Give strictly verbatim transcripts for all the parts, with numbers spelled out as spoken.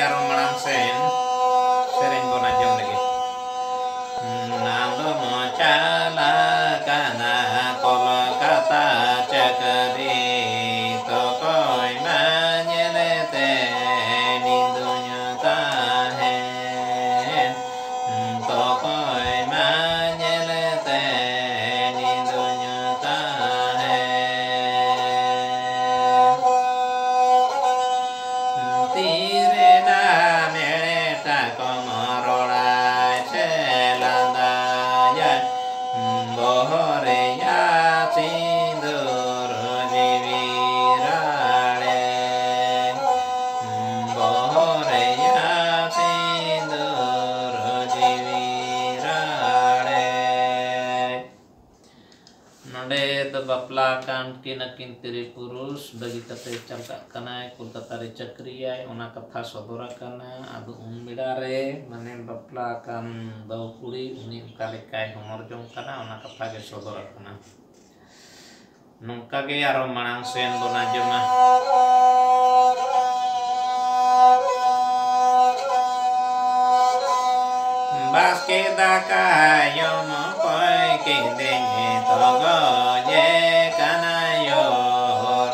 ᱟᱨᱚ ᱢᱟᱲᱟᱝ ᱥᱮᱱ ᱥᱮᱨᱮᱧ ᱵᱚᱱ ᱟᱸᱡᱚᱢ ᱞᱮᱜᱮ᱾ ᱱᱟᱫᱚᱢ ᱪᱟᱞᱟᱜ ᱠᱟᱱᱟ ᱠᱚᱞᱠᱟᱛᱟ ᱪᱟᱹᱠᱨᱤ, ᱛᱚᱠᱚᱭ ᱢᱟ ᱧᱮᱞᱛᱮ ᱱᱤᱫᱩᱧ ᱛᱟᱦᱮᱸ, ᱛᱚᱠᱚᱭ ᱢᱟ ᱧᱮᱞᱛᱮ ᱱᱤᱫᱩᱧ ᱛᱟᱦᱮᱸ᱾ ᱛᱤᱨᱮ ᱱᱟᱢ ᱮᱲᱮ ᱴᱟᱠᱚᱢ ᱨᱚᱲᱟᱭ ᱥᱮ ᱞᱟᱸᱫᱟᱭᱟᱭ, ᱵᱚᱦᱚᱜ ᱨᱮᱭᱟᱜ ᱥᱤᱸᱫᱩᱨ ᱡᱤᱣᱤ ᱨᱟᱲᱮ, ᱵᱚᱦᱚᱜ ᱨᱮᱭᱟᱜ ᱥᱤᱸᱫᱩᱨ ᱡᱤᱣᱤ ᱨᱟᱲᱮ᱾ ᱱᱚᱰᱮ ᱫᱚ ᱵᱟᱯᱞᱟ ᱟᱠᱟᱱ ᱠᱤᱱ ᱟᱹᱠᱤᱱ ᱛᱤᱨᱤ ᱯᱩᱨᱩᱥ ᱵᱟᱹᱜᱤ ᱠᱟᱛᱮ ᱪᱟᱞᱟᱜ ᱠᱟᱱᱟᱭ, ᱠᱳᱞᱠᱟᱛᱟ ᱨᱮ ᱪᱟᱹᱠᱨᱤᱭᱟᱭ, ᱚᱱᱟ ᱠᱟᱛᱷᱟ ᱥᱚᱫᱚᱨ ᱟᱠᱟᱱᱟ᱾ ᱟᱫᱚ ᱩᱱ ᱵᱮᱲᱟ ᱨᱮ ᱢᱟᱱᱮ ᱵᱟᱯᱞᱟ ᱟᱠᱟᱱ ᱵᱟᱹᱦᱩ ᱠᱩᱲᱤ ᱩᱱᱤ ᱚᱠᱟ ᱞᱮᱠᱟᱭ ᱦᱚᱢᱚᱨ ᱡᱚᱝ ᱠᱟᱱᱟ, ᱚᱱᱟ ᱠᱟᱛᱷᱟ ᱜᱮ ᱥᱚᱫᱚᱨ ᱟᱠᱟᱱᱟ᱾ ᱱᱚᱝᱠᱟ ᱜᱮ ᱟᱨᱚ ᱢᱟᱲᱟᱝ ᱥᱮᱱ ᱵᱚᱱ ᱟᱸᱡᱚᱢᱟ᱾ ᱵᱟᱥᱠᱮ ᱫᱟᱠᱟ ᱡᱚᱢ ᱠᱚᱭ ᱠᱤᱫᱤᱧ ᱛᱚᱜᱚᱡᱮ ᱠᱟᱱᱟᱭᱳ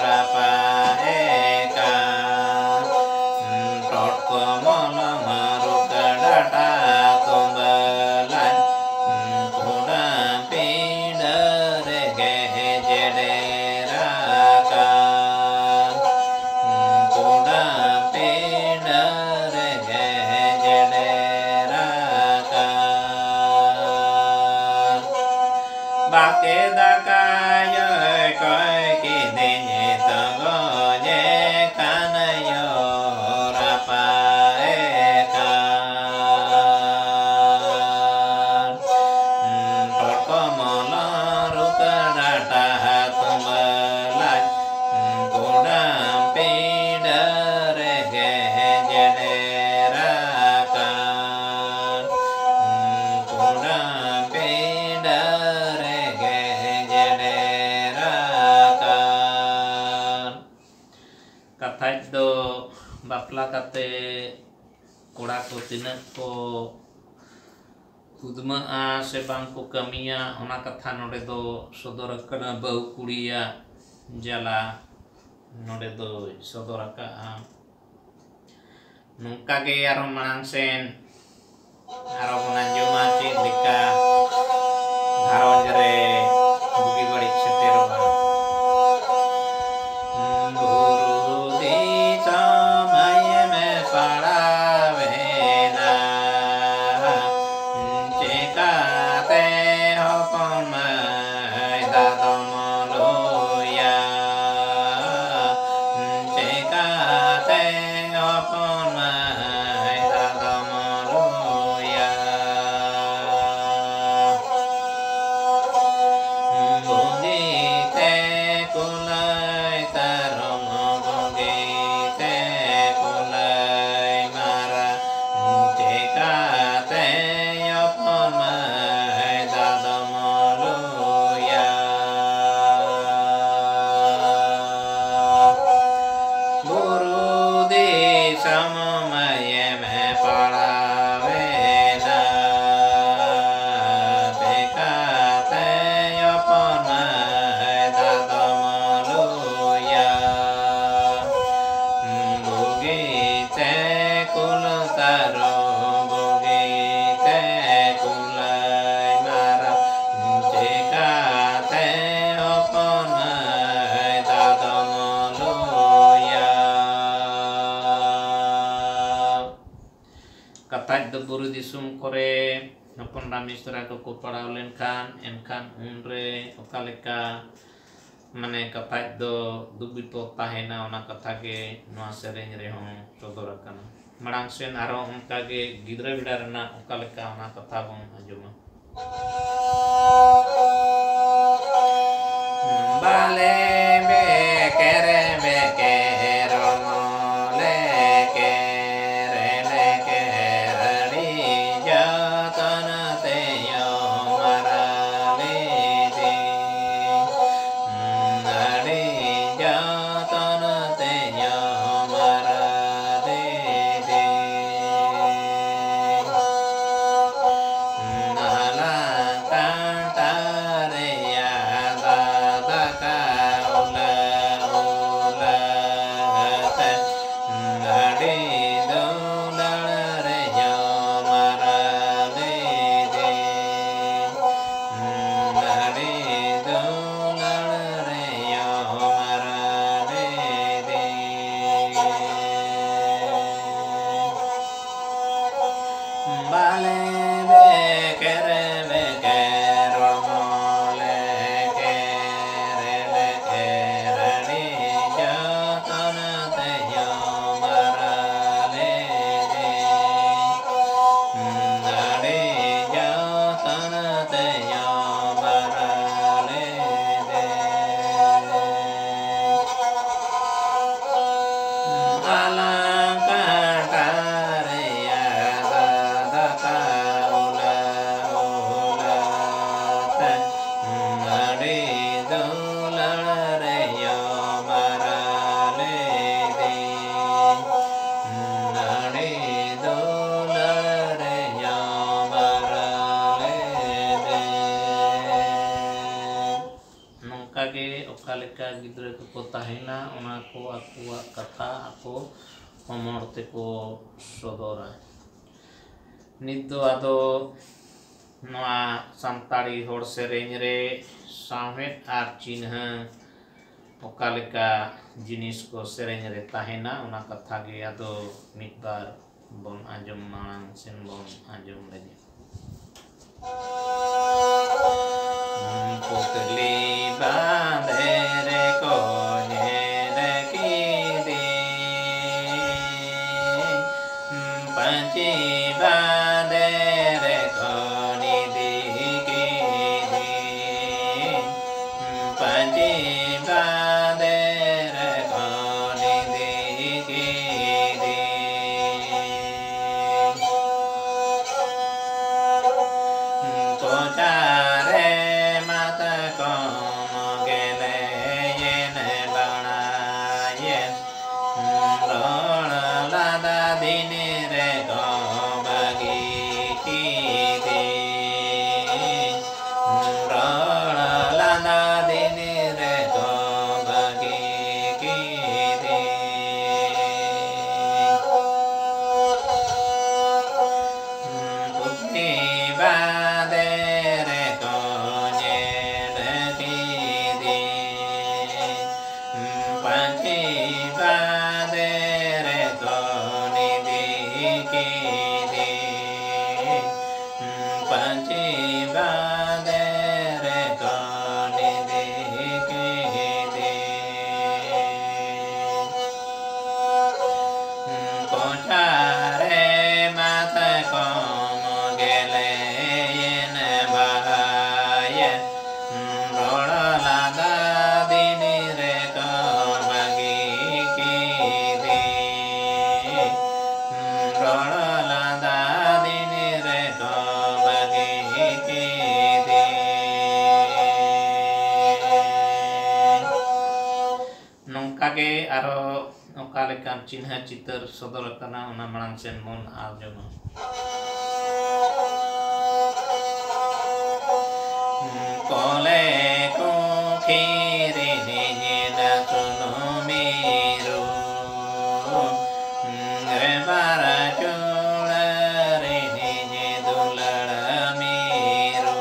ᱨᱟᱯᱟᱜ ᱮ ᱠᱟᱱ᱾ ᱴᱚᱴᱠᱚ ᱢᱚᱞᱚᱝ ᱨᱩᱠᱟᱹ ᱰᱟᱴᱟ ᱛᱩᱢᱵᱟᱹ ᱞᱟᱡ, ᱠᱩᱰᱟᱹᱢ ᱯᱤᱸᱰᱟᱹ ᱨᱮᱜᱮ ᱡᱮᱰᱮᱨ ᱟᱠᱟᱱ᱾ ᱠᱩᱰᱟᱹᱢ ᱯᱤᱸᱰᱟᱹ ᱨᱮᱜᱮ ᱡᱮᱰᱮᱨ ᱟᱠᱟᱱ᱾ ᱵᱟᱥᱠᱮ ᱫᱟᱠᱟ ᱭᱳᱭ ᱠᱚᱭ ᱠᱤᱫᱤᱧ ᱛᱚᱜᱚᱡᱮ ᱠᱟᱱᱟᱭᱳ ᱨᱟᱯᱟᱜ ᱮ ᱠᱟᱱ᱾ ᱴᱚᱴᱠᱚ ᱢᱚᱞᱚᱝ ᱨᱩᱠᱟᱹ ᱰᱟᱴᱟ ᱛᱩᱢᱵᱟᱹ ᱞᱟᱡ, ᱠᱩᱰᱟᱹᱢ ᱯᱤᱸᱰᱟᱹ ᱨᱮᱜᱮ ᱡᱮᱰᱮᱨ ᱟᱠᱟᱱ᱾ ᱠᱩᱰᱟᱹᱢ ᱯᱤᱸᱰᱟᱹ ᱨᱮᱜᱮ ᱵᱟᱯᱞᱟ ᱠᱟᱛᱮ ᱠᱚᱲᱟ ᱠᱚ ᱛᱤᱱᱟᱹᱜ ᱠᱚ ᱩᱫᱽᱢᱟᱹᱜᱼᱟ ᱥᱮ ᱵᱟᱝ ᱠᱚ ᱠᱟᱹᱢᱤᱭᱟ, ᱚᱱᱟ ᱠᱟᱛᱷᱟ ᱱᱚᱰᱮ ᱫᱚ ᱥᱚᱫᱚᱨ ᱟᱠᱟᱱᱟ᱾ ᱵᱟᱹᱦᱩ ᱠᱩᱲᱤᱭᱟᱜ ᱡᱟᱞᱟ ᱱᱚᱰᱮ ᱫᱚᱭ ᱥᱚᱫᱚᱨ ᱟᱠᱟᱫᱼᱟ᱾ ᱱᱚᱝᱠᱟ ᱜᱮ ᱟᱨᱦᱚᱸ ᱢᱟᱲᱟᱝ ᱥᱮᱱ ᱟᱨᱦᱚᱸ ᱵᱚᱱ ᱟᱸᱡᱚᱢᱟ ᱪᱮᱫ ᱞᱮᱠᱟ ᱜᱷᱟᱨᱚᱸᱡᱽ ᱨᱮ ᱵᱩᱜᱤ ᱵᱟᱹᱲᱤᱡ ᱥᱮᱴᱮᱨᱚᱜᱼᱟ᱾ ᱵᱩᱨᱩ ᱫᱤᱥᱚᱢ ᱟᱭᱮᱢ ᱯᱟᱲᱟᱣᱮᱱᱟ, ᱪᱮᱠᱟᱛᱮ ᱦᱚᱯᱚᱱ ᱢᱟᱹᱭ ᱫᱟᱫᱚᱢ ᱞᱩᱭᱟ? ᱪᱮᱠᱟᱛᱮ ᱦᱚᱯᱚᱱ ᱢᱟᱹᱭ ᱫᱟᱫᱚᱢ ᱞᱩᱭᱟ? ᱵᱩᱜᱤᱛᱮ ᱠᱩᱞᱟᱹᱭ ᱛᱟᱨᱚᱢ, ᱵᱩᱜᱤᱛᱮ ᱠᱩᱞᱟᱹᱭ ᱢᱟᱨᱟᱝ, ᱪᱮᱠᱟᱛᱮ ᱦᱚᱯᱚᱱ ᱢᱟᱹᱭ ᱫᱟᱫᱚᱢ ᱞᱩᱭᱟ? ᱵᱩᱨᱩ ᱫᱤᱥᱚᱢ ᱢᱟᱭᱮᱢ ᱯᱟᱲᱟᱣᱮᱱᱟ, ᱪᱮᱠᱟᱛᱮ ᱦᱚᱯᱚᱱ ᱢᱟᱹᱭ ᱫᱟᱫᱚᱢ ᱞᱩᱭᱟ? ᱵᱩᱜᱤᱛᱮ ᱠᱩᱞ ᱛᱟᱨᱚ, ᱵᱩᱜᱤᱛᱮ ᱠᱩᱞᱟᱹᱭ ᱢᱟᱨᱟᱝ, ᱪᱮᱠᱟᱛᱮ ᱦᱚᱯᱚᱱ ᱢᱟᱹᱭ ᱫᱟᱫᱚᱢ ᱞᱩᱭᱟ? ᱠᱟᱛᱷᱟᱡ ᱫᱚ ᱵᱩᱨᱩ ᱫᱤᱥᱚᱢ ᱠᱚᱨᱮ ᱦᱚᱯᱚᱱ ᱮᱨᱟ ᱢᱤᱥᱨᱟ ᱠᱚᱠᱚ ᱯᱟᱲᱟᱣ ᱞᱮᱱᱠᱷᱟᱱ, ᱮᱱᱠᱷᱟᱱ ᱩᱱᱨᱮ ᱚᱠᱟ ᱞᱮᱠᱟ, ᱢᱟᱱᱮ, ᱠᱟᱛᱷᱟᱡ ᱫᱚ ᱫᱩᱠ ᱵᱤᱯᱚᱫ ᱛᱟᱦᱮᱱᱟ, ᱚᱱᱟ ᱠᱟᱛᱷᱟ ᱜᱮ ᱱᱚᱣᱟ ᱥᱮᱨᱮᱧ ᱨᱮᱦᱚᱸ ᱥᱚᱫᱚᱨ ᱟᱠᱟᱱᱟ᱾ ᱢᱟᱲᱟᱝ ᱥᱮᱱ ᱟᱨᱦᱚᱸ ᱚᱱᱠᱟ ᱜᱮ ᱜᱤᱫᱽᱨᱟᱹ ᱵᱮᱲᱟ ᱨᱮᱱᱟᱜ ᱚᱠᱟ ᱞᱮᱠᱟ, ᱚᱱᱟ ᱠᱟᱛᱷᱟ ᱵᱚᱱ ᱟᱸᱡᱚᱢᱟ᱾ ᱵᱟᱞᱮ ᱵᱮᱠᱮᱨ ᱵᱮᱠᱮᱨ ᱢᱚᱞᱮ ᱠᱮᱨ ᱞᱮᱠᱮᱨ ᱟᱹᱰᱤ ᱡᱚᱛᱚᱱ ᱛᱮᱭᱚ ᱢᱟᱨᱟᱞᱤ ᱫᱤ᱾ ᱟᱹᱰᱤ ᱡᱚᱛᱚᱱ ᱛᱮᱭᱚ ᱢᱟᱨᱟᱞᱤ ᱫᱩᱞᱟᱹᱲ ᱨᱮ ᱡᱚᱢ ᱨᱟᱞᱮ ᱫᱮ, ᱟᱹᱰᱤ ᱫᱩᱞᱟᱹᱲ ᱨᱮ ᱡᱚᱢ ᱨᱟᱞᱮ ᱫᱮ᱾ ᱵᱟᱞᱮ ᱵᱮᱠᱮᱨ ᱵᱮᱠᱮᱨ ᱦᱚᱲᱢᱚ ᱞᱮᱠᱮᱨ ᱞᱮᱠᱮᱨ ᱟᱹᱰᱤ ᱡᱚᱛᱚᱱ ᱛᱮ ᱡᱚᱢ ᱨᱟᱞᱮ ᱫᱮ᱾ ᱟᱹᱰᱤ ᱡᱚᱛᱚᱱ ᱛᱮ ᱡᱚᱢ ᱨᱟᱞᱮ ᱫᱮ᱾ ᱟᱞᱟᱝ ᱠᱟᱴᱟ ᱨᱮᱭᱟᱜ ᱫᱟᱫᱟ ᱩᱞᱟ ᱩᱞᱟ ᱛᱮ ᱟᱹᱰᱤ ᱫᱩᱞᱟᱹᱲ ᱨᱮ ᱡᱚᱢ ᱨᱟᱞᱮ ᱫᱮ᱾ ᱟᱹᱰᱤ ᱫᱩᱞᱟᱹᱲ ᱨᱮ ᱡᱚᱢ ᱨᱟᱞᱮ ᱫᱮ᱾ ᱱᱚᱝᱠᱟ ᱜᱮ ᱚᱠᱟ ᱞᱮᱠᱟ ᱜᱤᱫᱽᱨᱟᱹ ᱠᱚᱠᱚ ᱛᱟᱦᱮᱱᱟ, ᱚᱱᱟ ᱠᱚ ᱟᱠᱚᱣᱟᱜ ᱠᱟᱛᱷᱟ ᱟᱠᱚ ᱦᱚᱢᱚᱲ ᱛᱮᱠᱚ ᱥᱚᱫᱚᱨᱟ᱾ ᱱᱤᱛ ᱫᱚ ᱟᱫᱚ ᱱᱚᱣᱟ ᱥᱟᱱᱛᱟᱲᱤ ᱦᱚᱲ ᱥᱮᱨᱮᱧ ᱨᱮ ᱥᱟᱶᱦᱮᱫ ᱟᱨ ᱪᱤᱱᱦᱟᱹ ᱚᱠᱟ ᱞᱮᱠᱟ ᱡᱤᱱᱤᱥ ᱠᱚ ᱥᱮᱨᱮᱧ ᱨᱮ ᱛᱟᱦᱮᱱᱟ, ᱚᱱᱟ ᱠᱟᱛᱷᱟ ᱜᱮ ᱟᱫᱚ ᱢᱤᱫ ᱵᱟᱨ ᱵᱚᱱ ᱟᱸᱡᱚᱢ, ᱢᱟᱲᱟᱝ ᱥᱮᱱ ᱵᱚᱱ ᱟᱸᱡᱚᱢ ᱞᱮᱜᱮ᱾ ᱯᱩᱛᱞᱤ ᱵᱟᱸᱫᱮ ᱨᱮᱠᱚ ᱧᱮᱞ ᱠᱤᱫᱤᱧ, ᱯᱟᱹᱧᱪᱤ ᱵᱟᱸᱫᱮ ᱨᱮᱠᱚ ᱱᱤᱫᱤ ᱠᱤᱫᱤᱧ, ᱯᱟᱹᱧᱪᱤ ᱵᱟᱸᱫᱮ ᱨᱮᱠᱚ ᱱᱤᱫᱤ ᱠᱤᱫᱤᱧ᱾ ᱠᱚᱪᱟᱨᱮ ᱢᱟᱛᱠᱚᱢ ᱜᱮᱞᱮ ᱮᱱᱮᱡ ᱵᱟᱲᱟᱭᱮᱱ, ᱨᱚᱲ ᱞᱟᱸᱫᱟ ᱫᱤᱱ ᱨᱮᱠᱚ ᱵᱟᱹᱜᱤ ᱪᱤᱱᱦᱟᱹ ᱪᱤᱛᱟᱹᱨ ᱥᱚᱫᱚᱨ ᱟᱠᱟᱱᱟ, ᱚᱱᱟ ᱢᱟᱲᱟᱝ ᱥᱮᱱ ᱵᱚᱱ ᱟᱸᱡᱚᱢᱟ᱾ ᱠᱚᱞᱮ ᱠᱚ ᱠᱷᱤᱨᱤ ᱱᱤᱡᱮ ᱫᱟ ᱥᱩᱱᱩ ᱢᱤᱨᱩ, ᱨᱮᱵᱟᱨᱟ ᱪᱩᱲᱟᱹ ᱨᱮ ᱱᱤᱡᱮ ᱫᱩᱞᱟᱹᱲ ᱢᱤᱨᱩ᱾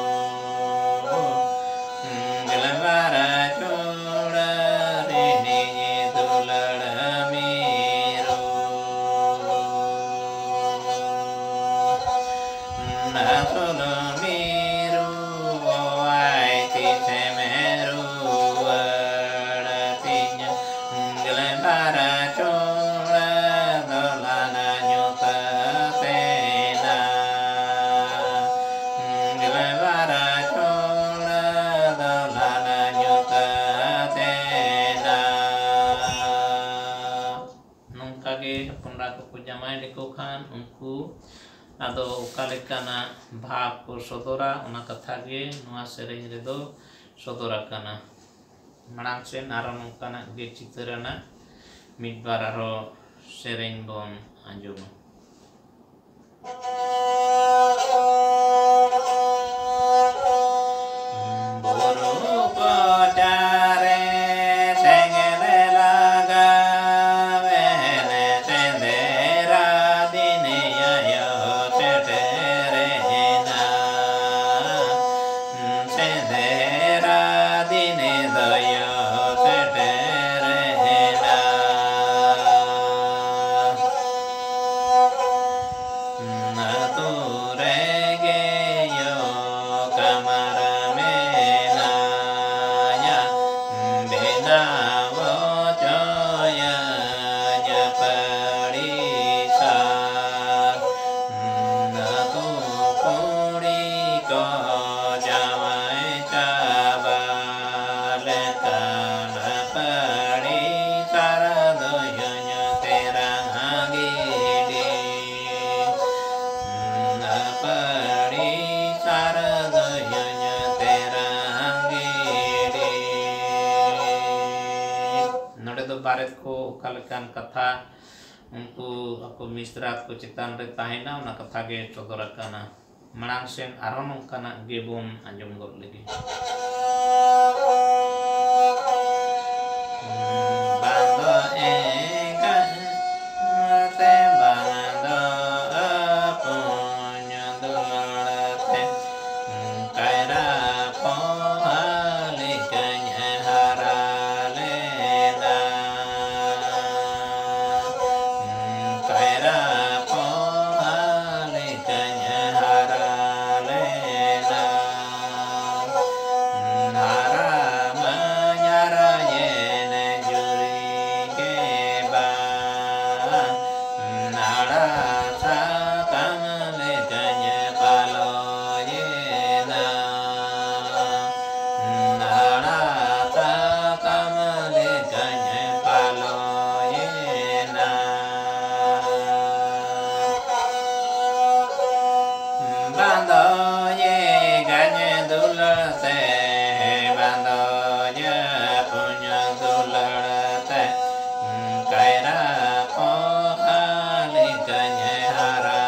ᱜᱮᱞᱵᱟᱨ ᱪᱩᱲᱟᱹ ᱨᱮ ᱱᱤᱡᱮ ᱫᱩᱞᱟᱹᱲ ᱢᱤᱨᱩ᱾ ᱟᱥᱚᱞ ᱢᱤᱨᱩ ᱟᱭ ᱛᱤᱥᱮᱢ ᱨᱩᱣᱟᱹᱲ ᱛᱤᱧᱟ? ᱜᱮᱞᱵᱟᱨ ᱪᱩᱲᱟᱹ ᱫᱚᱞᱟᱱ ᱧᱩᱛᱟᱹᱛᱮᱱᱟ᱾ ᱜᱮᱞᱵᱟᱨ ᱪᱩᱲᱟᱹ ᱫᱚᱞᱟᱱ ᱧᱩᱛᱟᱹᱛᱮᱱᱟ᱾ ᱱᱚᱝᱠᱟ ᱜᱮ ᱦᱚᱯᱚᱱ ᱮᱨᱟ ᱠᱚᱠᱚ ᱡᱟᱶᱟᱭ ᱞᱮᱠᱚ ᱠᱷᱟᱱ ᱩᱱᱠᱩ ᱟᱫᱚ ᱚᱠᱟ ᱞᱮᱠᱟᱱᱟᱜ ᱵᱷᱟᱵᱽ ᱠᱚ ᱥᱚᱫᱚᱨᱟ, ᱚᱱᱟ ᱠᱟᱛᱷᱟ ᱜᱮ ᱱᱚᱣᱟ ᱥᱮᱨᱮᱧ ᱨᱮᱫᱚ ᱥᱚᱫᱚᱨ ᱟᱠᱟᱱᱟ᱾ ᱢᱟᱲᱟᱝ ᱥᱮᱱ ᱟᱨᱚ ᱱᱚᱝᱠᱟᱱᱟᱜ ᱜᱮ ᱪᱤᱛᱟᱹᱨ ᱟᱱᱟᱜ ᱢᱤᱫ ᱵᱟᱨ ᱟᱨᱚ ᱥᱮᱨᱮᱧ ᱵᱚᱱ ᱟᱸᱡᱚᱢᱟ᱾ ᱵᱩᱨᱩ ᱠᱚᱪᱟᱨᱮ ᱥᱮᱸᱜᱮᱞ ᱞᱟᱜᱟᱣᱮᱱ, ᱥᱮᱸᱫᱽᱨᱟ ᱫᱤᱱ ᱟᱭᱳ ᱥᱮᱴᱮᱨᱮᱱᱟ᱾ ᱥᱮᱸᱫᱽᱨᱟ ᱫᱤᱱ ᱫᱚᱭᱚ ᱥᱮᱴᱮᱨᱮᱱᱟ᱾ ᱚᱠᱟ ᱞᱮᱠᱟᱱ ᱠᱟᱛᱷᱟ ᱩᱱᱠᱩ ᱟᱠᱚ ᱢᱤᱥᱨᱟᱛ ᱠᱚ ᱪᱮᱛᱟᱱ ᱨᱮ ᱛᱟᱦᱮᱱᱟ, ᱚᱱᱟ ᱠᱟᱛᱷᱟ ᱜᱮ ᱥᱚᱫᱚᱨ ᱟᱠᱟᱱᱟ᱾ ᱢᱟᱲᱟᱝ ᱥᱮᱱ ᱟᱨᱦᱚᱸ ᱱᱚᱝᱠᱟᱱᱟᱜ ᱜᱮᱵᱚᱱ ᱟᱸᱡᱚᱢ ᱜᱚᱫ ᱞᱮᱜᱮ᱾ ᱵᱟᱝ ᱫᱚ ᱮᱸᱜᱟᱛ ᱛᱮ, ᱵᱟᱝ ᱫᱚ ᱟᱹᱯᱩᱧ ᱫᱩᱞᱟᱹᱲ ᱛᱮ, ᱠᱟᱭᱨᱟ ᱯᱚᱦᱟ ᱞᱮᱠᱟᱧ ᱦᱟᱨᱟ ᱞᱮᱱᱟ᱾ ᱠᱟᱭᱨᱟ ᱯᱚᱦᱟ ᱞᱮᱠᱟᱧ ᱦᱟᱨᱟ ᱞᱮᱱᱟ᱾ ᱦᱟᱨᱟ ᱢᱟᱧ ᱦᱟᱨᱟᱭᱮᱱ ᱡᱩᱨᱤ ᱜᱮ ᱵᱟᱝ, ᱟᱲᱟᱜ ᱥᱟᱠᱟᱢ ᱞᱮᱠᱟᱧ ᱯᱟᱞᱚᱭᱮᱱᱟ᱾ ᱟᱲᱟᱜ ᱥᱟᱠᱟᱢ ᱞᱮᱠᱟᱧ ᱯᱟᱞᱚᱭᱮᱱᱟ᱾ ᱵᱟᱸᱫᱚᱭᱮ ᱜᱟᱧᱮ ᱫᱩᱞᱟᱹᱲ ᱛᱮ, ᱵᱟᱸᱫᱚᱭᱮ ᱯᱩᱧ ᱫᱩᱞᱟᱹᱲ ᱛᱮ, ᱠᱟᱭᱨᱟ ᱯᱚᱦᱟ ᱞᱮᱠᱟᱧ ᱦᱟᱨᱟ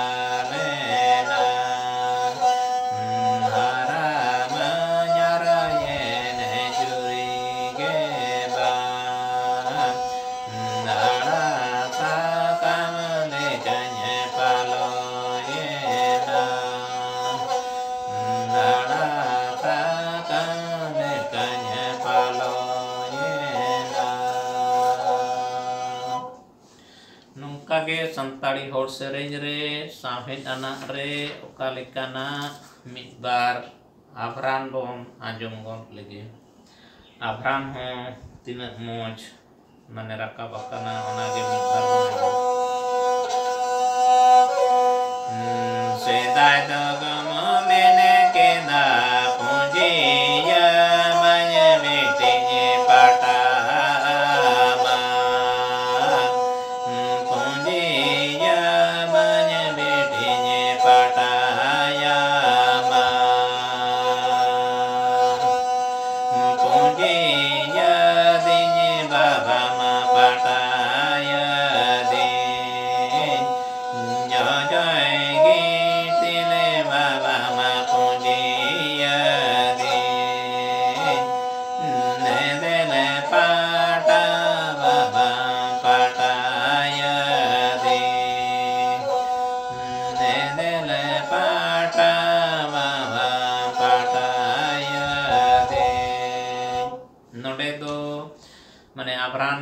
ᱞᱮᱱᱟ᱾ ᱦᱟᱨᱟ ᱢᱟᱧ ᱦᱟᱨᱟᱭᱮᱱ ᱡᱩᱨᱤ ᱜᱮ ᱵᱟᱝ, ᱟᱲᱟᱜ ᱥᱟᱠᱟᱢ ᱞᱮᱠᱟᱧ ᱯᱟᱞᱚᱭᱮᱱᱟ᱾ ᱟᱲᱟᱜ ᱥᱟᱠᱟᱢ ᱞᱮᱠᱟᱧ ᱯᱟᱞᱚᱭᱮᱱᱟ᱾ ᱱᱚᱝᱠᱟ ᱜᱮ ᱥᱟᱱᱛᱟᱲᱤ ᱦᱚᱲ ᱥᱮᱨᱮᱧ ᱨᱮ ᱥᱟᱶᱦᱮᱫ ᱟᱱᱟᱜ ᱨᱮ ᱚᱠᱟ ᱞᱮᱠᱟᱱᱟᱜ ᱢᱤᱫ ᱵᱟᱨ ᱟᱵᱷᱨᱟᱱ ᱵᱚᱱ ᱟᱸᱡᱚᱢ ᱜᱚᱫ ᱞᱮᱜᱮ᱾ ᱟᱵᱷᱨᱟᱱ ᱦᱚᱸ ᱛᱤᱱᱟᱹᱜ ᱢᱚᱡᱽ ᱢᱟᱱᱮ ᱨᱟᱠᱟᱵ ᱟᱠᱟᱱᱟ, ᱚᱱᱟᱜᱮ ᱢᱤᱫ ᱵᱟᱨ ᱵᱚᱱ ᱟᱸᱡᱚᱢᱟ᱾ ᱥᱮᱫᱟᱭ ᱫᱚ ᱜᱚᱢ ᱢᱮᱱ ᱠᱮᱫᱟ, ᱯᱩᱸᱡᱤᱭᱟᱹ ᱢᱟᱹᱧ ᱵᱤᱴᱤᱧ ᱯᱟᱴᱟᱣᱟᱢᱟ᱾ ᱯᱩᱸᱡᱤᱭᱟᱹ ᱢᱟᱹᱧ ᱵᱤᱴᱤᱧ ᱯᱟᱴᱟᱭᱟᱢᱟ᱾ ᱯᱩᱸᱡᱤᱭᱟᱹ ᱫᱤᱧ ᱵᱟᱵᱟᱢ ᱯᱟᱴᱟᱭᱟᱢᱟ᱾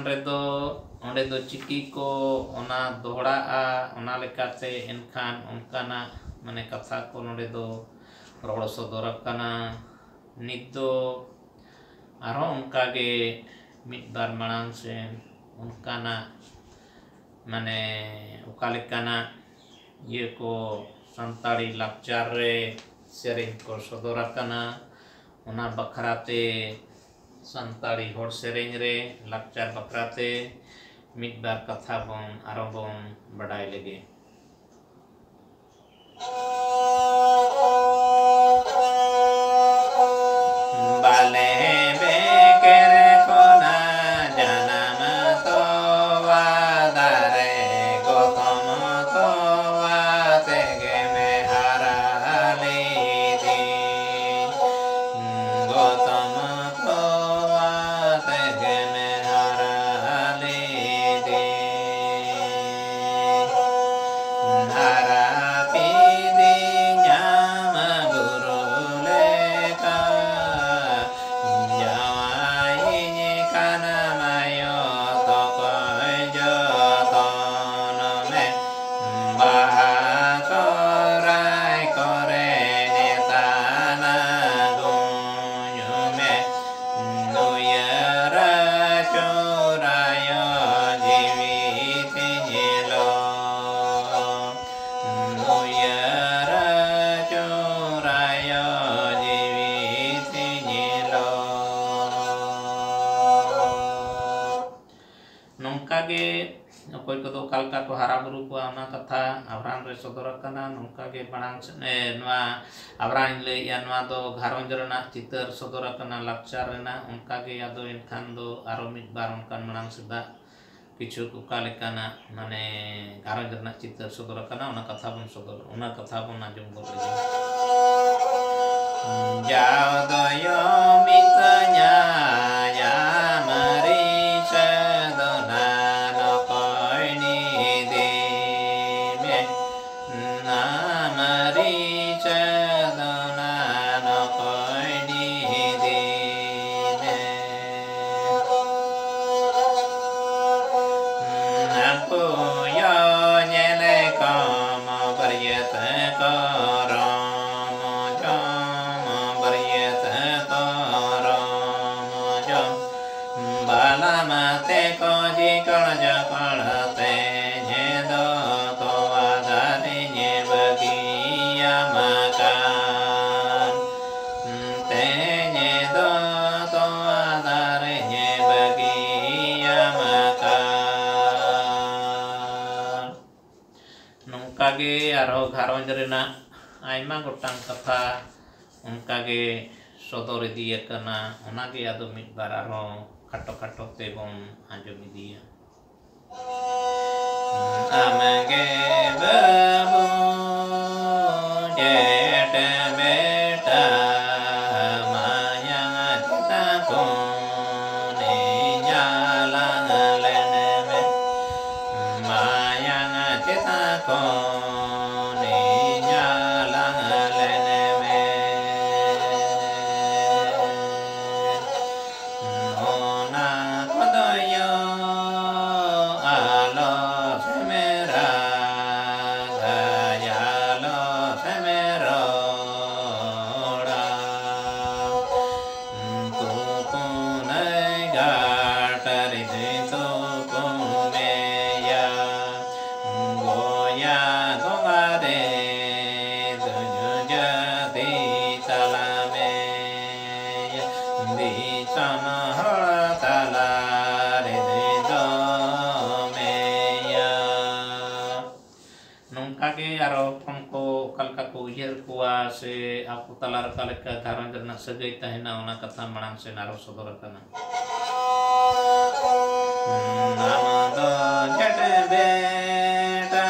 ᱨᱮᱫᱚ, ᱚᱸᱰᱮ ᱫᱚ ᱪᱤᱠᱤ ᱠᱚ ᱚᱱᱟ ᱫᱚᱦᱲᱟᱜᱼᱟ, ᱚᱱᱟ ᱞᱮᱠᱟᱛᱮ ᱮᱱᱠᱷᱟᱱ ᱚᱱᱠᱟᱱᱟᱜ ᱢᱟᱱᱮ ᱠᱟᱛᱷᱟ ᱠᱚ ᱱᱚᱰᱮ ᱫᱚ ᱨᱚᱲ ᱥᱚᱫᱚᱨ ᱟᱠᱟᱱᱟ᱾ ᱱᱤᱛ ᱫᱚ ᱟᱨᱦᱚᱸ ᱚᱱᱠᱟᱜᱮ ᱢᱤᱫ ᱵᱟᱨ ᱢᱟᱲᱟᱝ ᱥᱮᱱ ᱚᱱᱠᱟᱱᱟᱜ ᱢᱟᱱᱮ ᱚᱠᱟ ᱞᱮᱠᱟᱱᱟᱜ ᱤᱭᱟᱹ ᱠᱚ ᱥᱟᱱᱛᱟᱲᱤ ᱞᱟᱠᱪᱟᱨ ᱨᱮ ᱥᱮᱨᱮᱧ ᱠᱚ ᱥᱚᱫᱚᱨ ᱟᱠᱟᱱᱟ, ᱚᱱᱟ ᱵᱟᱠᱷᱨᱟ ᱛᱮ ᱥᱟᱱᱛᱟᱲᱤ ᱦᱚᱲ ᱥᱮᱨᱮᱧ ᱨᱮ ᱞᱟᱠᱪᱟᱨ ᱵᱟᱠᱷᱨᱟ ᱛᱮ ᱢᱤᱫ ᱵᱟᱨ ᱠᱟᱛᱷᱟ ᱵᱚᱱ ᱟᱨᱚ ᱵᱚᱱ ᱵᱟᱰᱟᱭ ᱞᱮᱜᱮ᱾ ᱵᱟᱞᱮ ᱵᱮᱠᱮᱨ ᱠᱷᱚᱱᱟ ᱡᱟᱱᱟᱢ ᱛᱚᱣᱟ ᱫᱟᱨᱮ, ᱜᱚᱛᱚᱢ ᱛᱚᱣᱟ ᱛᱮᱜᱮᱢ ᱦᱟᱨᱟ ᱞᱤᱫᱤᱧ᱾ ᱜᱚᱛᱚᱢ ᱛᱚᱣᱟ ᱛᱮᱜᱮᱢ ᱦᱟᱨᱟ ᱞᱤᱫᱤᱧ᱾ ᱦᱟᱨᱟ ᱯᱤᱫᱤᱧᱟᱢ ᱵᱩᱨᱩ ᱞᱮᱠᱟ, ᱡᱟᱶᱟᱭᱤᱧ ᱠᱟᱱᱟᱢ ᱟᱭᱳ ᱛᱚᱠᱚᱭ ᱡᱚᱛᱚᱱ ᱢᱮ᱾ ᱵᱟᱦᱟ ᱥᱚᱦᱨᱟᱭ ᱠᱚᱨᱮ ᱱᱮᱛᱟᱱᱟ ᱜᱩᱸᱡᱩ ᱢᱮ᱾ ᱩᱭᱦᱟᱹᱨ ᱟᱹᱪᱩᱨᱟᱭᱳ ᱡᱤᱣᱤ ᱛᱤᱧ ᱞᱚ᱾ ᱩᱭᱦᱟᱹᱨ ᱟᱹᱪᱩᱨᱟᱭᱳ ᱡᱤᱣᱤ ᱛᱤᱧ ᱞᱚ᱾ ᱱᱚᱝᱠᱟ ᱜᱮ ᱚᱠᱚᱭ ᱠᱚᱫᱚ ᱚᱠᱟ ᱞᱮᱠᱟ ᱠᱚ ᱦᱟᱨᱟ ᱵᱩᱨᱩ ᱠᱚᱣᱟ, ᱚᱱᱟ ᱠᱟᱛᱷᱟ ᱟᱵᱷᱨᱟᱱ ᱨᱮ ᱥᱚᱫᱚᱨ ᱟᱠᱟᱱᱟ᱾ ᱱᱚᱝᱠᱟ ᱜᱮ ᱢᱟᱲᱟᱝ ᱥᱮᱫ, ᱮ, ᱱᱚᱣᱟ ᱟᱵᱷᱨᱟᱱᱤᱧ ᱞᱟᱹᱭᱮᱫᱼᱟ, ᱱᱚᱣᱟ ᱫᱚ ᱜᱷᱟᱨᱚᱸᱡᱽ ᱨᱮᱱᱟᱜ ᱪᱤᱛᱟᱹᱨ ᱥᱚᱫᱚᱨ ᱟᱠᱟᱱᱟ, ᱞᱟᱠᱪᱟᱨ ᱨᱮᱱᱟᱜ᱾ ᱚᱱᱠᱟ ᱜᱮ ᱟᱫᱚ ᱮᱱᱠᱷᱟᱱ ᱫᱚ ᱟᱨᱚ ᱢᱤᱫ ᱵᱟᱨ ᱚᱱᱠᱟᱱ ᱢᱟᱲᱟᱝ ᱥᱮᱫᱟᱜ ᱠᱤᱪᱷᱩ ᱚᱠᱟ ᱞᱮᱠᱟᱱᱟᱜ ᱢᱟᱱᱮ ᱜᱷᱟᱨᱚᱸᱡᱽ ᱨᱮᱱᱟᱜ ᱪᱤᱛᱟᱹᱨ ᱥᱚᱫᱚᱨ ᱟᱠᱟᱱᱟ, ᱚᱱᱟ ᱠᱟᱛᱷᱟ ᱵᱚᱱ ᱥᱚᱫᱚᱨ, ᱚᱱᱟ ᱠᱟᱛᱷᱟ ᱵᱚᱱ ᱟᱸᱡᱚᱢ ᱜᱚᱫ ᱞᱮᱜᱮ᱾ ᱡᱟᱣ ᱫᱚᱭᱚ ᱢᱤᱛᱟᱹᱧᱟ ᱭᱟ ᱢᱟᱹᱨᱤᱪ ᱫᱚ ᱱᱟᱱᱚ ᱠᱚᱭᱱᱤ ᱫᱤᱢᱮ᱾ ᱱᱟ ᱢᱟᱹᱨᱤᱪ ᱫᱚ ᱱᱟᱱᱚ ᱠᱚᱭᱱᱤ ᱫᱤᱢᱮ᱾ ᱱᱚᱝᱠᱟ ᱜᱮ ᱟᱨᱦᱚᱸ ᱜᱷᱟᱨᱚᱸᱡᱽ ᱨᱮᱱᱟᱜ ᱟᱭᱢᱟ ᱜᱚᱴᱟᱝ ᱠᱟᱛᱷᱟ ᱚᱱᱠᱟ ᱜᱮ ᱥᱚᱫᱚᱨ ᱤᱫᱤ ᱟᱠᱟᱱᱟ᱾ ᱚᱱᱟ ᱜᱮ ᱟᱫᱚ ᱢᱤᱫ ᱵᱟᱨ ᱟᱨᱦᱚᱸ ᱠᱷᱟᱴᱚ ᱠᱷᱟᱴᱚ ᱛᱮᱵᱚᱱ ᱟᱸᱡᱚᱢ ᱤᱫᱤᱭᱟ᱾ ᱟᱢᱜᱮ ᱵᱟᱹᱵᱩ ᱡᱮᱴ ᱵᱮᱴᱟ, ᱢᱟᱭᱟᱝ ᱪᱮᱛᱟ ᱠᱚᱱᱮ ᱧᱟᱞᱟᱝ ᱞᱮᱱ ᱢᱮ᱾ ᱢᱟᱭᱟᱝ ᱪᱮᱛᱟ ᱠᱚᱱᱮ ᱧᱟᱞᱟᱝ ᱞᱮᱱ ᱢᱮ᱾ ᱚᱱᱟ ᱠᱚᱫᱚᱭᱚ ᱟᱞᱚ ᱥᱮᱢᱮᱨᱟ, ᱜᱟᱭᱟᱞᱚ ᱥᱮᱢᱮᱨᱚᱲᱟ᱾ ᱛᱩᱯᱩᱱᱟᱹᱭ ᱜᱟᱴ ᱨᱮ ᱛᱩᱯᱩᱱᱮᱭᱟ, ᱜᱚᱭᱟ ᱜᱚᱸᱜᱟ ᱨᱮ ᱫᱩᱧᱩ ᱡᱟᱹᱛᱤ ᱛᱟᱞᱟᱢᱮᱭᱟ᱾ ᱫᱤᱥᱚᱢ ᱦᱚᱲ ᱛᱟᱞᱟᱨᱮ ᱫᱚᱢᱮᱭᱟ᱾ ᱱᱚᱝᱠᱟ ᱜᱮ ᱟᱨᱚ ᱦᱚᱯᱚᱱ ᱠᱚ ᱚᱠᱟ ᱞᱮᱠᱟ ᱠᱚ ᱩᱭᱦᱟᱹᱨ ᱠᱚᱣᱟ ᱥᱮ ᱟᱠᱚ ᱛᱟᱞᱟ ᱨᱮ ᱚᱠᱟ ᱞᱮᱠᱟ ᱜᱷᱟᱨᱚᱸᱡᱽ ᱨᱮᱱᱟᱜ ᱥᱟᱹᱜᱟᱹᱭ ᱛᱟᱦᱮᱱᱟ, ᱚᱱᱟ ᱠᱟᱛᱷᱟ ᱢᱟᱲᱟᱝ ᱥᱮᱱ ᱟᱨᱚ ᱥᱚᱫᱚᱨ ᱟᱠᱟᱱᱟ᱾ ᱱᱟᱢ ᱫᱚ ᱡᱮᱴ ᱵᱮᱴᱟ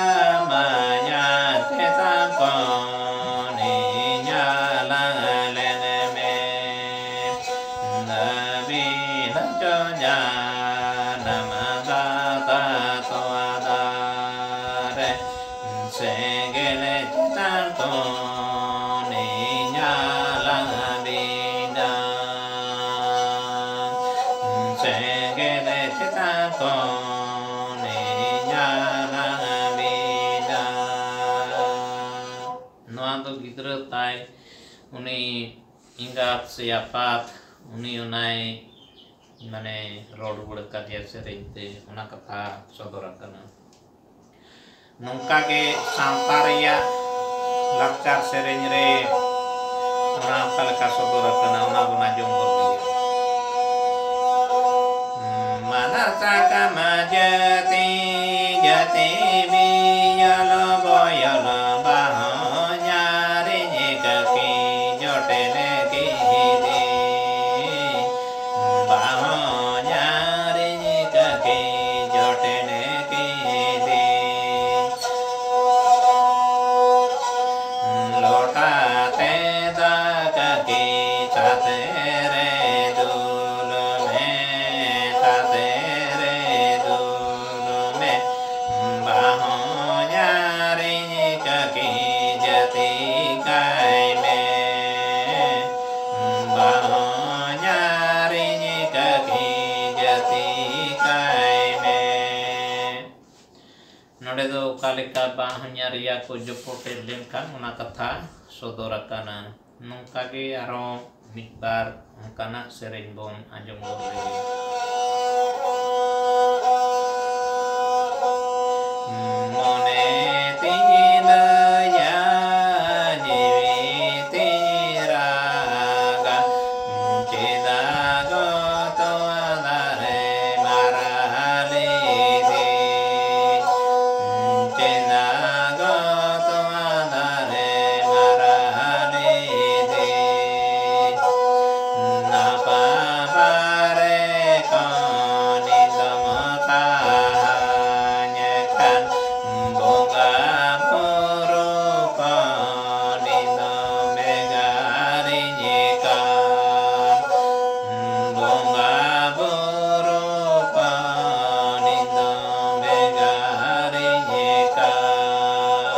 ᱢᱟᱭᱟ ᱛᱮ ᱛᱟᱠᱚᱱᱤ ᱧᱟᱞᱟᱝ ᱞᱮᱱ ᱢᱮ᱾ ᱫᱟᱹᱵᱤ ᱦᱚᱪᱚ ᱡᱟᱱᱟᱢ ᱫᱟᱛᱟ ᱛᱚᱣᱟ ᱫᱟᱨᱮ, ᱥᱮᱸᱜᱮᱞ ᱪᱮᱛᱟᱱ ᱠᱷᱚᱱᱮ ᱧᱟᱞᱟᱝ ᱵᱤᱱᱟ᱾ ᱥᱮᱸᱜᱮᱞ ᱪᱮᱛᱟᱱ ᱠᱷᱚᱱᱮ ᱧᱟᱞᱟᱝ ᱵᱤᱱᱟ᱾ ᱱᱚᱣᱟ ᱫᱚ ᱜᱤᱫᱽᱨᱟᱹ ᱛᱟᱭ, ᱩᱱᱤ ᱮᱸᱜᱟᱛ ᱥᱮ ᱟᱯᱟᱛ, ᱩᱱᱤ ᱚᱱᱟᱭ ᱢᱟᱱᱮ ᱨᱚᱲ ᱨᱩᱣᱟᱹᱲ ᱟᱠᱟᱫᱮᱭᱟ ᱥᱮᱨᱮᱧ ᱛᱮ, ᱚᱱᱟ ᱠᱟᱛᱷᱟ ᱥᱚᱫᱚᱨ ᱟᱠᱟᱱᱟ᱾ ᱱᱚᱝᱠᱟ ᱜᱮ ᱥᱟᱶᱛᱟ ᱨᱮᱭᱟᱜ ᱞᱟᱠᱪᱟᱨ ᱥᱮᱨᱮᱧ ᱨᱮ ᱚᱱᱟ ᱚᱠᱟ ᱞᱮᱠᱟ ᱥᱚᱫᱚᱨ ᱟᱠᱟᱱᱟ, ᱚᱱᱟ ᱵᱚᱱ ᱟᱸᱡᱚᱢ ᱜᱚᱫ ᱞᱮᱜᱮ᱾ ᱢᱟᱱᱟ ᱥᱟᱠᱟᱢ ᱡᱟᱹᱛᱤ ᱡᱟᱹᱛᱤ ᱵᱤᱭᱟᱞᱚ ᱚᱠᱟ ᱞᱮᱠᱟ ᱵᱟᱦᱧᱟᱨᱤᱭᱟᱹ ᱠᱚ ᱡᱚᱯᱚᱴᱮᱫ ᱞᱮᱱᱠᱷᱟᱱ ᱚᱱᱟ ᱠᱟᱛᱷᱟ ᱥᱚᱫᱚᱨ ᱟᱠᱟᱱᱟ᱾ ᱱᱚᱝᱠᱟ ᱜᱮ ᱟᱨᱦᱚᱸ ᱢᱤᱫ ᱵᱟᱨ ᱚᱱᱠᱟᱱᱟᱜ ᱥᱮᱨᱮᱧ ᱵᱚᱱ ᱟᱸᱡᱚᱢ ᱜᱚᱫ ᱞᱮᱜᱮ᱾ ᱢᱚᱱᱮ ᱛᱤᱧ ᱞᱟᱹᱭᱟ, ᱡᱤᱣᱤ ᱛᱤᱧ ᱨᱟᱜᱟ, ᱪᱮᱫᱟᱜ ᱜᱚ ᱛᱚᱣᱟ ᱫᱟᱨᱮ ᱢᱟᱨᱟᱞᱤ ᱫᱤ? ᱪᱮᱫᱟᱜ ᱜᱚ ᱛᱚᱣᱟ ᱫᱟᱨᱮ ᱢᱟᱨᱟᱞᱤ ᱫᱤ? ᱱᱟᱯᱟ ᱵᱟᱨᱮ ᱠᱚ ᱱᱤᱫᱚᱢ ᱛᱟᱦᱟᱧ ᱠᱷᱟᱱ, ᱵᱚᱸᱜᱟ ᱵᱩᱨᱩ ᱠᱚ ᱱᱤᱫᱚᱢ ᱵᱷᱮᱜᱟᱨᱤᱧ ᱠᱟᱱ, ᱵᱚᱸᱜᱟ ᱵᱩᱨᱩ ᱠᱚ ᱱᱤᱫᱚᱢ ᱵᱷᱮᱜᱟᱨᱤᱧ ᱠᱟᱱ᱾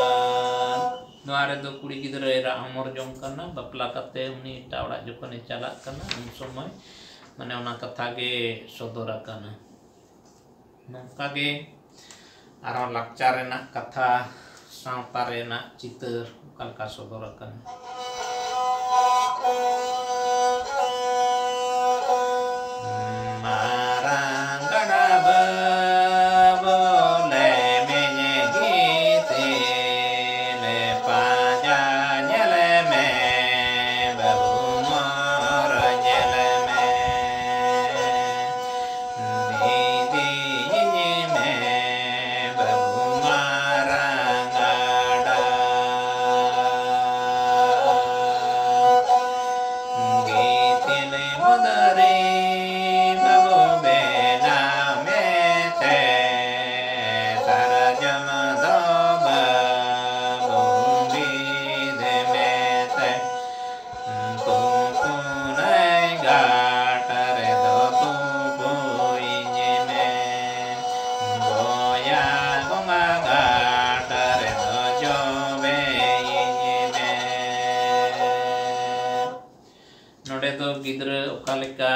ᱱᱚᱣᱟ ᱨᱮᱫᱚ ᱠᱩᱲᱤ ᱜᱤᱫᱽᱨᱟᱹ ᱮᱨᱟ ᱚᱢᱚᱨ ᱡᱚᱝ ᱠᱟᱱᱟ, ᱵᱟᱯᱞᱟ ᱠᱟᱛᱮ ᱩᱱᱤ ᱮᱴᱟᱜ ᱚᱲᱟᱜ ᱡᱚᱠᱷᱚᱱᱮ ᱪᱟᱞᱟᱜ ᱠᱟᱱᱟ, ᱩᱱ ᱥᱚᱢᱚᱭ ᱢᱟᱱᱮ ᱚᱱᱟ ᱠᱟᱛᱷᱟ ᱜᱮ ᱥᱚᱫᱚᱨ ᱟᱠᱟᱱᱟ᱾ ᱱᱚᱝᱠᱟ ᱜᱮ ᱟᱨᱦᱚᱸ ᱞᱟᱠᱪᱟᱨ ᱨᱮᱱᱟᱜ ᱠᱟᱛᱷᱟ, ᱥᱟᱶᱛᱟ ᱨᱮᱱᱟᱜ ᱪᱤᱛᱟᱹᱨ ᱚᱠᱟ ᱞᱮᱠᱟ ᱥᱚᱫᱚᱨ ᱟᱠᱟᱱᱟ᱾ ᱢᱟᱨᱟᱝ ᱜᱟᱰᱟ ᱵᱟᱹᱵᱩ ᱞᱮ ᱢᱮᱧᱮ ᱜᱤᱛᱤ ᱞᱮ ᱯᱟᱸᱡᱟ ᱧᱮᱞ ᱢᱮ, ᱵᱟᱹᱵᱩ ᱢᱚᱨ ᱧᱮᱞ ᱢᱮ᱾ ᱤᱫᱤᱭᱤᱧ ᱢᱮ ᱵᱟᱹᱵᱩ ᱢᱟᱨᱟᱝ ᱜᱟᱰᱟ᱾ ᱜᱤᱛᱤᱞ ᱢᱩᱫᱽᱨᱤ ᱵᱟᱹᱵᱩ ᱵᱮᱱᱟᱣ ᱢᱮᱛᱮ, ᱥᱟᱨᱡᱚᱢ ᱫᱚ ᱵᱟᱹᱵᱩ ᱵᱤᱫ ᱢᱮᱛᱮ᱾ ᱛᱩᱯᱩᱱᱟᱭ ᱜᱷᱟᱴ ᱨᱮᱫᱚ ᱛᱩᱯᱩᱭᱤᱧ ᱢᱮ, ᱵᱚᱭᱟ ᱵᱚᱸᱜᱟ ᱜᱷᱟᱴ ᱨᱮᱫᱚ ᱡᱚᱵᱮᱭᱤᱧ ᱢᱮ᱾ ᱱᱚᱰᱮ ᱫᱚ ᱜᱤᱫᱽᱨᱟᱹ ᱚᱠᱟ ᱞᱮᱠᱟ,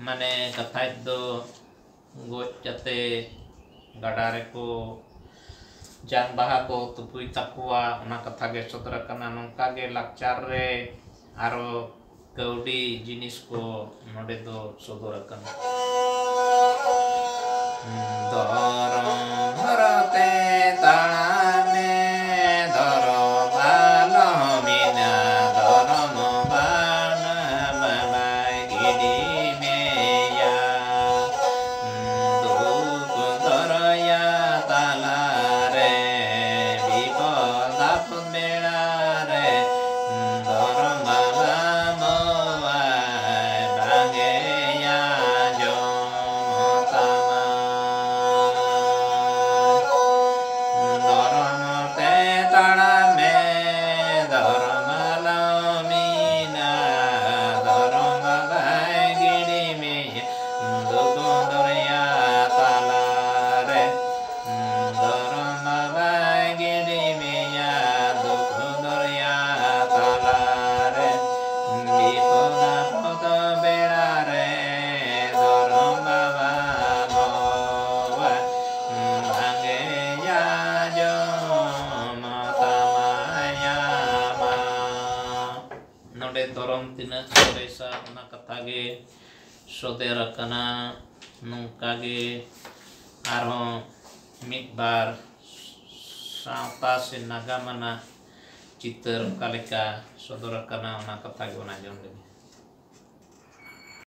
ᱢᱟᱱᱮ, ᱠᱟᱛᱷᱟᱡ ᱫᱚ ᱜᱚᱡ ᱠᱟᱛᱮ ᱜᱟᱰᱟ ᱨᱮᱠᱚ ᱡᱟᱝ ᱵᱟᱦᱟ ᱠᱚ ᱛᱩᱯᱩᱭ ᱛᱟᱠᱚᱣᱟ, ᱚᱱᱟ ᱠᱟᱛᱷᱟ ᱜᱮ ᱥᱚᱫᱚᱨ ᱟᱠᱟᱱᱟ᱾ ᱱᱚᱝᱠᱟ ᱜᱮ ᱞᱟᱠᱪᱟᱨ ᱨᱮ ᱟᱨᱚ ᱠᱟᱹᱣᱰᱤ ᱡᱤᱱᱤᱥ ᱠᱚ ᱱᱚᱰᱮ ᱫᱚ ᱥᱚᱫᱚᱨ ᱟᱠᱟᱱᱟ᱾ ᱫᱷᱚᱨᱚᱢ ᱦᱚᱨᱛᱮ ᱛᱟᱲᱟᱢ ᱢᱮ, ᱫᱷᱚᱨᱚᱢ ᱟᱞᱚᱢ ᱦᱤᱱᱟ, ᱫᱷᱚᱨᱚᱢ ᱵᱟᱱ ᱵᱟᱵᱟᱭ ᱜᱤᱰᱤ ᱢᱮᱭᱟ᱾ ᱫᱩᱠ ᱫᱚᱨᱭᱟ ᱛᱟᱞᱟᱨᱮ, ᱵᱤᱯᱚᱫ ᱟᱯᱚᱫ ᱵᱮᱲᱟᱨᱮ, ᱫᱷᱚᱨᱚᱢ ᱵᱟᱵᱟ ᱢᱳᱣᱟᱭ ᱵᱟᱝᱜᱮᱭᱟ ᱡᱚᱢ ᱛᱟᱢᱟ᱾ ᱫᱷᱚᱨᱚᱢ ᱛᱮ ᱛᱟᱲᱟᱢ ᱢᱮ, ᱫᱷᱚᱨᱚᱢ ᱟᱞᱚᱢ ᱦᱤᱱᱟ, ᱫᱷᱚᱨᱚᱢ ᱵᱟᱵᱟᱭ ᱜᱤᱰᱤ ᱢᱮᱭᱟ ᱫᱩᱠ ᱫᱚᱨᱭᱟ ᱛᱟᱞᱟᱨᱮ᱾ ᱫᱷᱚᱨᱚᱢ ᱵᱟᱵᱟᱭ ᱜᱤᱰᱤ ᱢᱮᱭᱟ ᱫᱩᱠ ᱫᱚᱨᱭᱟ ᱛᱟᱞᱟᱨᱮ᱾ ᱵᱤᱯᱚᱫ ᱟᱯᱚᱫ ᱵᱮᱲᱟᱨᱮ ᱫᱷᱚᱨᱚᱢ ᱵᱟᱵᱟ ᱢᱳᱣᱟᱭ ᱵᱟᱝᱜᱮᱭᱟ ᱡᱚᱢ ᱛᱟᱢᱟᱭ ᱟᱢᱟ᱾ ᱱᱚᱰᱮ ᱫᱷᱚᱨᱚᱢ ᱛᱤᱱᱟᱹᱜ ᱥᱚᱨᱮᱥᱟ, ᱚᱱᱟ ᱠᱟᱛᱷᱟ ᱜᱮ ᱥᱚᱫᱚᱨ ᱟᱠᱟᱱᱟ᱾ ᱱᱚᱝᱠᱟ ᱜᱮ ᱟᱨᱦᱚᱸ ᱢᱤᱫ ᱵᱟᱨ ᱥᱟᱶᱛᱟ ᱥᱮ ᱱᱟᱜᱟᱢ ᱟᱱᱟᱜ ᱪᱤᱛᱟᱹᱨ ᱚᱠᱟ ᱞᱮᱠᱟ ᱥᱚᱫᱚᱨ ᱟᱠᱟᱱᱟ, ᱚᱱᱟ ᱠᱟᱛᱷᱟ ᱜᱮᱵᱚᱱ ᱟᱸᱡᱚᱢ ᱞᱮᱜᱮ᱾